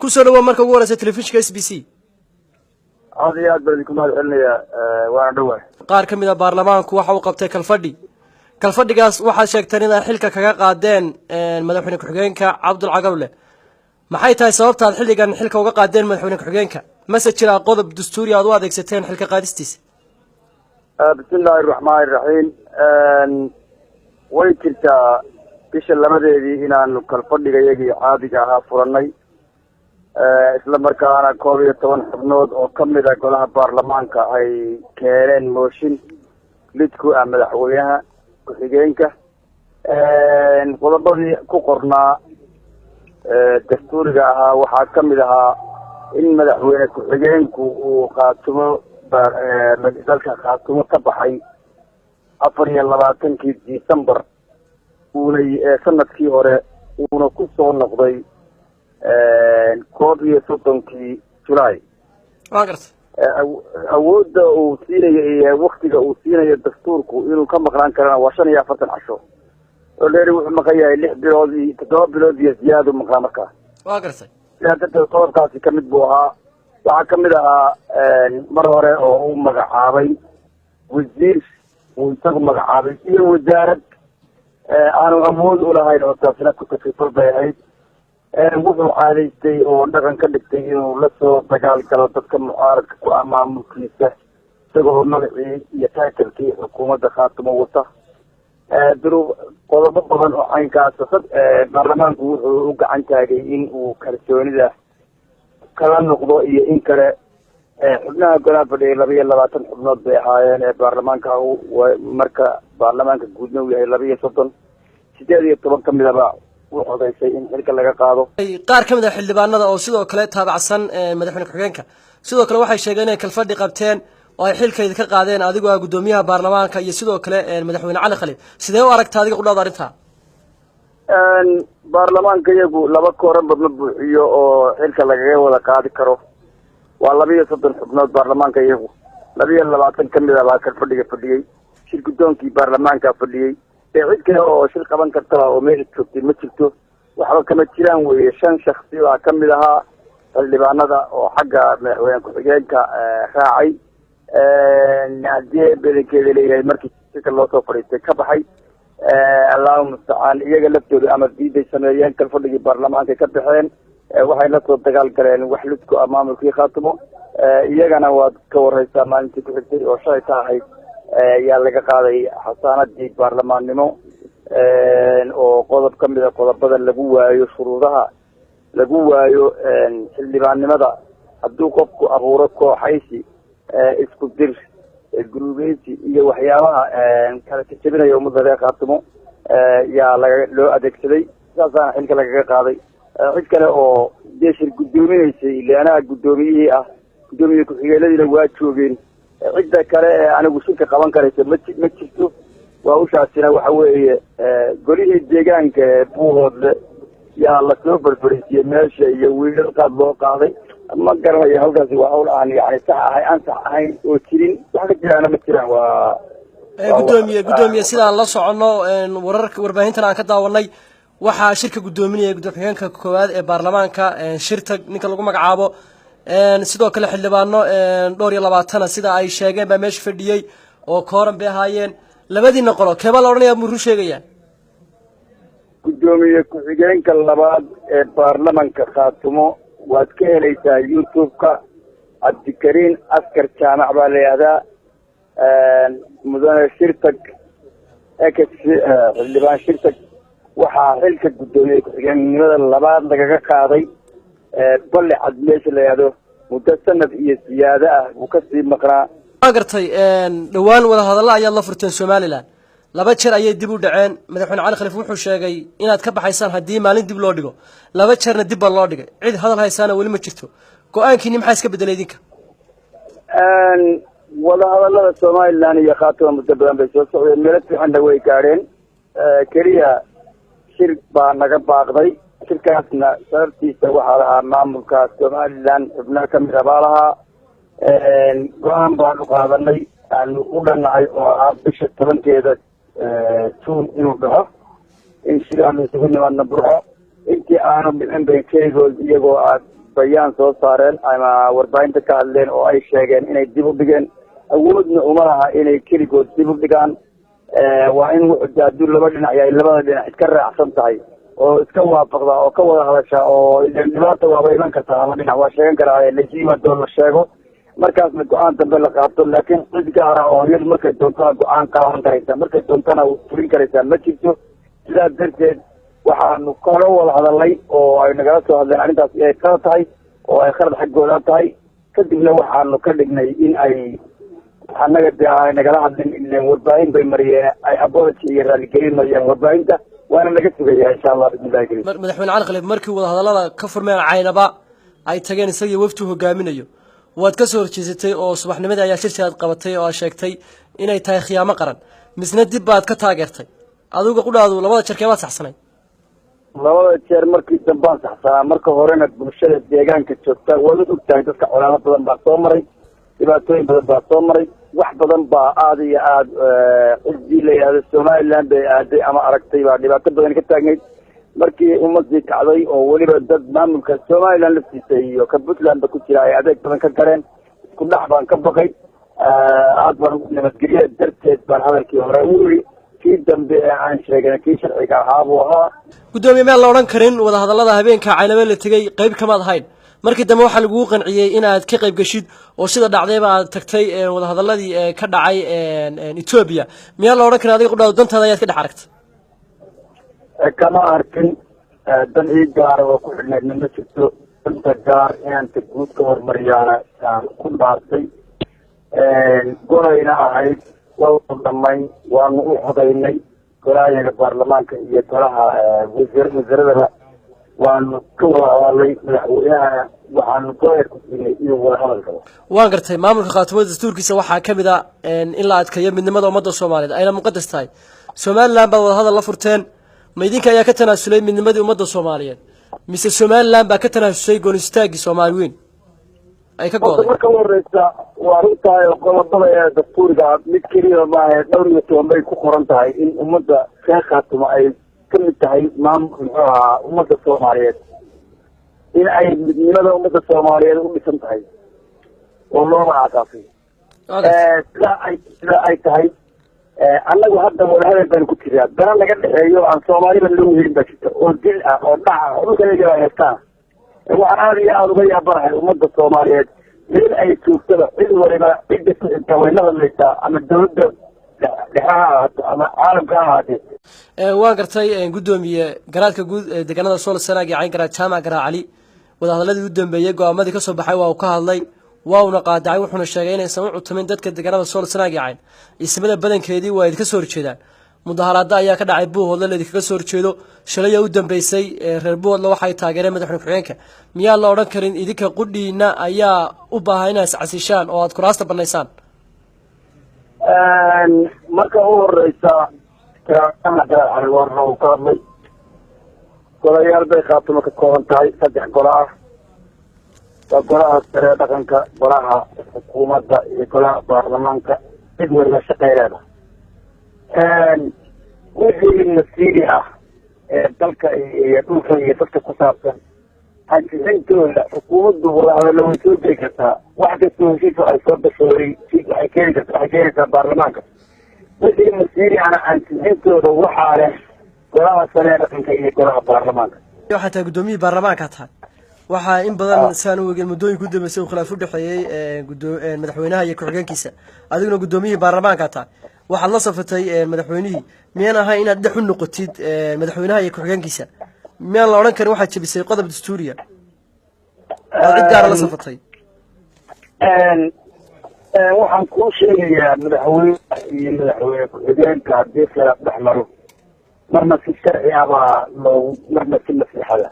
Kusoo dhawoa marka ugu horeysa telefishinka SBC. Aad iyo aad baan idinku mahad celinayaa, waana dhawahay. Qaar ka mid a baarlamaanku waxa uu qabtay kalfadhi. Kalfadhigaas waxaad sheegteen inaad xilka kaga qaadeen madaxweyne ku-xigeenka Cabdul Cagawle. Maxay tahay sababta aad xilligan xilka uga qaadeen madaxweyne ku-xigeenka? Mase jiraa qodob dastuuri aad u adeegsateen xilka qaadistiisa? Bismi illaahi raxmaani raxiim. Way jirtaa, bisha 2-deedii inaanu kalfadhiga iyagii caadiga ahaa furanay, isla markaana 11 xubnood oo kamid a golaha baarlamaanka ay keeneen mooshin lidku ah madaxweynaha ku-xigeenka. Qodobadii ku qornaa dastuuriga ahaa waxaa kamid ahaa in madaxweyne ku-xigeenku uu Khaatumo, dalka Khaatumo ka baxay 24-kii December uuna sanadkii hore, uuna ku soo noqday 31-kii July. Waa garta. Awoodda uu siinayo iyo waktiga uu siinayo dastuurku inuu ka maqnaan karana waa 45 casho. Already wuxuu maqan yahay 6 bilood iyo 7 bilood iyo ziyaadu maqnaa markaa. Waa gartay. Sidaa darteed qodobkaasi kamid buu ahaa. Waxaa kamid ahaa mar hore oo uu magacaabay wasiir uu isagu magacaabay iyo wasaarad aanu awood ulahayn, oo taasina ku takrifal bay ahayd. Wuxuu caadaystay oo dhaqan ka dhigtay inuu lasoo dagaal galo dadka mucaaradka ku ah maamulkiisa, isagoo magacii iyo title-kii xukuumadda Khaatumo wata. Duruuf qodobo badan oo caynkaasa baarlamaanku wuxuu u gacan taagay in uu kalsoonida kala noqdo iyo in kale. Xubnaha golaha fadhiyay 22 xubnood bay ahaayeen ee baarlamaanka. Marka baarlamaanka guudna uu yahay 32, 18 kamid aba u codaysay in xilka laga qaado. Qaar ka mid a xildhibaanada oo sidoo kale taabacsan madaxweyne ku-xigeenka sidoo kale waxay sheegeen inay kalfadhi qabteen oo ay xilkayda ka qaadeen adigoo ah guddoomiyaha baarlamaanka iyo sidoo kale madaxweyne Cali Khaliif. Sidee u aragta adiga qudhaada arrintaa? Baarlamaanka iyagu laba kooranba ma buuxiyo oo xilka lagaga wada qaadi karo. Waa 32 xubnood baarlamaanka iyagu. 22 kamid a baa kalfadhiga fadhiyey, shir guddoonkii baarlamaanka fadhiyey. Ee cid kale oo shir qaban kartaba oo meesha joogtay ma jirto. Waxba kama jiraan weye. Shan shaksi baa kamid ahaa xildhibaanada oo xagga madaxweyne ku-xigeenka raacay. Haddii badankeeda leeyahay, markii shirka loo soo fadhiistay ka baxay. Allahu mustacaan. Iyaga laftooda ama diiday sameeyeen, kalfadhigii baarlamaanka ka baxeen, waxay la soo dagaal galeen wax lidku ah maamulkii Khaatumo. Iyagana waad ka wareysaa, maalintii ku xigtay oo shalay ka ahayd yaa laga qaaday xasaanadii baarlamaannimo, oo qodob kamid a qodobada lagu waayo, shuruudaha lagu waayo xildhibaannimada, hadduu qofku abuuro kooxaysi, isku dir, guruubeysi iyo waxyaabaha kala jajabinaya ummadda reer Khaatumo, yaa laga loo adeegsaday. Saasaana xilka lagaga qaaday. Cid kale oo dee shir guddoominaysay, ile anaha guddoomiyihii ah, guddoomiye ku-xigeenadiina waa joogeen. Cidda kale ee anigu shirka qaban karaysa ma jirto. Hawshaasina waxa weeye golihii deegaanka ee Buuhoodle yaa lasoo farfariisiyey meesha iyo wiilal qaad loo qaaday. Ma garanayo, hawshaasi waa hawl aan yani sax ahay, aan sax ahayn oo jirin. Wax ka jiraana ma jiraan. Waa Gudoomiye, sidaan la soconno wararka warbaahintan aan ka daawanay, waxaa shirka guddoominaya gudoomiye ku-xigeenka koowaad ee baarlamaanka, Shirtag ninka lagu magacaabo. Sidoo kale xildhibaano dhowr iyo labaatana, sida ay sheegeen, baa meesha fadhiyey oo kooran bay ahaayeen. Labadiina qolo keebaa la odhanaya muu run sheegayaa? Guddoomiye ku-xigeenka labaad ee baarlamanka Khaatumo waad ka helaysaa YouTube-ka. Cabdikariin Askar Jaamac baa la yidhaahdaa. Mudane Shirtag, ex xildhibaan Shirtag, waxaa xilka guddoomiye ku-xigeenimada labaad lagaga qaaday Balle Cad meesha la yidhaahdo. Muddo sanad iyo siyaado ah buu kasii maqnaa. Waa gartay. Dhowaan wadahadalla ayaad la furteen Somaliland. Laba jeer ayay dib u dhaceen. Madaxweyne Cali Khaliif wuxuu sheegay inaad ka baxaysaan haddii maalin dib loo dhigo. Laba jeerna dib baa loo dhigay, cid hadal haysaana weli ma jirto. Go-aankiini maxaa iska bedelay idinka? Wadahadallada Somaliland iyo Khaatuma muddo badan bay soo socdeen, meelo fiicanna way gaadheen. Keliya shir baa naga baaqday. Shirkaasna sababtiisa waxaa lahaa maamulka Somaliland, xubnaha kamid a baa lahaa. Go-aan baanu qaadanay aanu u dhannahay oo ah bisha 10-keeda Juun inuu dhaco in shir aanu isugu nimaadno Burco. Intii aanu dhicin bay keligood iyagoo aad Bayaan soo saareen ama warbaahinta ka hadleen oo ay sheegeen inay dib u dhigeen. Awoodna uma laha inay keligood dib u dhigaan. Waa in wuxuu hadduu laba dhinac yahay, labada dhinac iska raacsan tahay oo iska waafaqda oo ka wada hadasha, oo dhibaata waaba iman kartaa ama dhinac waa sheegan karaa laysu yimaado, la sheego, markaasna go-aan dambe la qaato. Laakiin cid gaara oo iyadu markay doontana go-aan qaadan karaysa, markay doontana fulin karaysaa ma jirto. Sidaas darteed waxaanu kala wada hadalnay oo ay nagala soo hadleen arrintaas inay qalad tahay oo ay khalad xaggooda tahay. Kadibna waxaanu ka dhignay in ay annaga de ay nagala hadlin, ilen warbaahin bay mariyeen, ay apology iyo raaligelin mariyeen warbaahinta, waana naga sugaya insha Allah bismillahi karim. Madaxweyne Cali Khaliif markii wadahadallada ka furmeen Caynaba ay tageen isagii waftu hogaaminayo, waad ka soo horjeesatay oo subaxnimadii ayaa shirsi aad qabatay oo aad sheegtay inay tahay khiyaamo qaran, misna dib baad ka taageertay. Adiga qudhaadu labada jeer keebaad saxsanay? Labada jeer markii dambaan saxsanaa. Marka horena bulshada deegaanka joogta waad og tahay, dadka colaado badan baa soo maray, dhibaatooyin badan baa soo maray, wax badan baa aada iyo aada ciddii la yidhahdo Somaliland bay aaday ama aragtay baa dhibaato badan ka taagnayd. Markii ummadii kacday oo weliba dad maamulka Somaliland laftiisa iyo ka Puntland ba ku jira ay adeeg badan ka galeen, isku dhac baan ka baqay. Aad baan nabadgelya darteed baan hadalkii hore u iri. Kii dambe ee aan sheegay kii sharciga ahaa buu ahaa. Guddoomiye, meel la odhan karin wadahadallada habeenka Caynaba la tegey qayb kamaad ahayn. Markii dambe waxaa lagugu qanciyey in aad ka qayb geshid oo sida dhacdayba aad tagtay wadahadalladii ka dhacay Etoobiya. Miyaa la odhan karin adiga qudhaadu dantaada ayaad ka dhex aragtay? Kama arkin. Dan ii gaara oo ku xidhnaydna ma jirto. Danta gaar inaanta guud ka hormariyaana aan ku dhaartay. Golayna ahayd, waanu dhamayn, waanu u codaynay golahayaga baarlamaanka iyo golaha wasiiradaba, waanu ka wada hadalnay. Madaxweynahana waxaanu goleer ku siinay inuu wada hadal galo. Waan gartay. Maamulka Khaatumada dastuurkiisa waxaa ka mid a in la adkeeyo midnimada ummadda Soomaaliyeed ayna muqadas tahay. Somaliland baad wadahadal la furteen. Ma idinka ayaa ka tanaasulay midnimadii ummadda Soomaaliyeed, mise Somaliland baa ka tanaasusay goonistaagii Soomaali weyn ay ka Horta go'day? Marka u horeysa waa runtahay oo qodobada ee dastuuriga mid keliya maaha, dhowr iyo toban bay ku qoran tahay in ummadda reer Khaatuma ay ka mid tahay maamul, muxuu ahaa, ummadda Soomaaliyeed, in ay midnimada ummadda Soomaaliyeed u dhisan tahay oo looma aasaasay. Waa gartay. Sidaa ay tahay, annagu hadda wadahadal baanu ku jiraa. Dana naga dhexeeyo aan Soomaaliba loo helin baa jirta oo dil ah oo dhac ah oo dhulka yaga ay haystaan. Waxaan aada iyo aada uga yaabanahay ummadda Soomaaliyeed meel ay joogtaba, cid waliba cidda ku xigta way la hadlaysaa, ama dawladda dhexe ha ahaato ama caalamka ha ahaatee. Waan gartay, guddoomiye. Garaadka guud ee deegaanada Sool, Sanaag iyo Cayn, Garaad Jaamac Garaa Cali, wadahadalladii u dambeeyey go-aamadii kasoo baxay waa uu ka hadlay, waa uuna qaadacay, wuxuuna sheegay inaysan u cutamin dadka deegaanada Sool, Sanaag iyo Cayn. Ismada badankeedii waa idinka soo horjeedaan. Mudaharaada ayaa ka dhacay Buuhoodle laidinkaga soo horjeedo. Shalaya u dambeysay reer Buuhoodle waxay taageereen madaxweyne ku-xigeenka. Miyaa la odhan karin idinka qudhiina ayaa u baahan inaad iscasishaan oo aad kuraasta banaysaan? Marka u horeysa Garaad Cali warna uu ka hadlay. Golayaal bay Khaatumo ka kooban tahay, saddex golo ah: waa golaha sare dhaqanka, golaha xukuumadda iyo golaha baarlamaanka. Cid waliba shaqay leedahay. Wixii masiiri ah ee dalka iyo dhulka iyo dadka ku saabsan ansixintooda xukuumaddu wadahadallo way soo geli kartaa. Wax kastoo heshiisa ay soo gasho waxay keeni karta, waxay keenaysaa baarlamaanka. Wixii masiiri ana ansixintooda waxaa leh golaha sare ee dhaqanka iyo golaha baarlamaanka. Waxaa tahay guddoomiyihii baarlamaanka tahay. Waxaa in badan saan u ogeen muddooyinka u dambeysay uu khilaaf u dhexeeyey madaxweynaha iyo ku-xigeenkiisa. Adiguna guddoomiyihii baarlamaanka tahay, waxaad la safatay madaxweynihii. Miyaan ahayn inaad dhex u noqotid madaxweynaha iyo ku-xigeenkiisa? Miyaan la odhan karin waxaad jebisay qodob dastuuriya ood cid gaara la safatay? Waxaan kuu sheegayaa, madaxweyne iyo madaxweyne ku-xigeenka haddii khilaaf dhex maro, marna si sharci ah baa loogu, marna si maslaxada.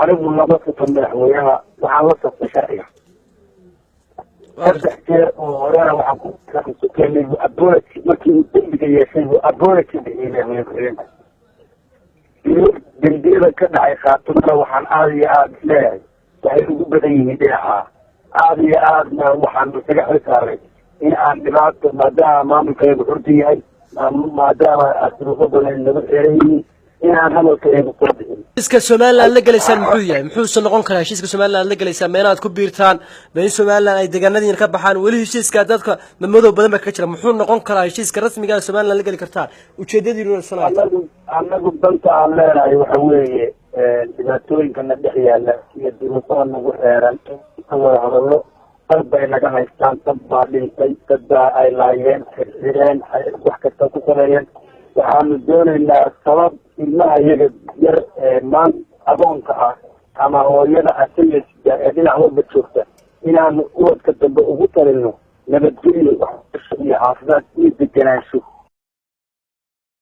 Anigu lama safan madaxweynaha, waxaan la saftay sharciga. Saddex jeer oo horena waxaan ku keenay apology. Markii uu dembiga yeeshay buu apology bixiyey madaxweyne ku-xigeenka. Iyo dembiyada ka dhacay Khaatumada waxaan aada iyo aada isleeyahay waxay ugu badan yihiin dhinaca. Aada iyo aadna waxaan isaga xil saaray in aan dhibaato, maadaama maamulkayagu xurdi yahay, maadaama duruufo badan nagu xeeran yihiin. Inaan hadalkaygu soo bixin. Heshiiska Somaliland la gelaysaan muxuu yahay? Muxuuse noqon karaa heshiiska Somaliland la gelaysaan? Ma inaad ku biirtaan? Ma in Somaliland ay deegaanadiina ka baxaan? Weli heshiiska dadka madow badan baa kaga jira. Muxuu noqon karaa heshiiska rasmiga ah Somaliland la geli kartaan, ujeedadiinu sanaa? Anagu danta aan leenahay waxa weeye dhibaatooyinkana dhex yaala iyo duruufaha nagu xeeran ka wada hadallo. Dad bay naga haystaan, dad baa dhintay, dad baa ay laayeen, xirxireen, wax kasta ku sameeyeen. Waxaanu doonaynaa sabab ilmaha iyaga yar ee maanta agoonka ah ama hooyada asayasida ee dhinac walba joogta inaanu ubadka dambe ugu talino nabadgelyo, waxbarasho iyo caafimaad iyo degenaansho.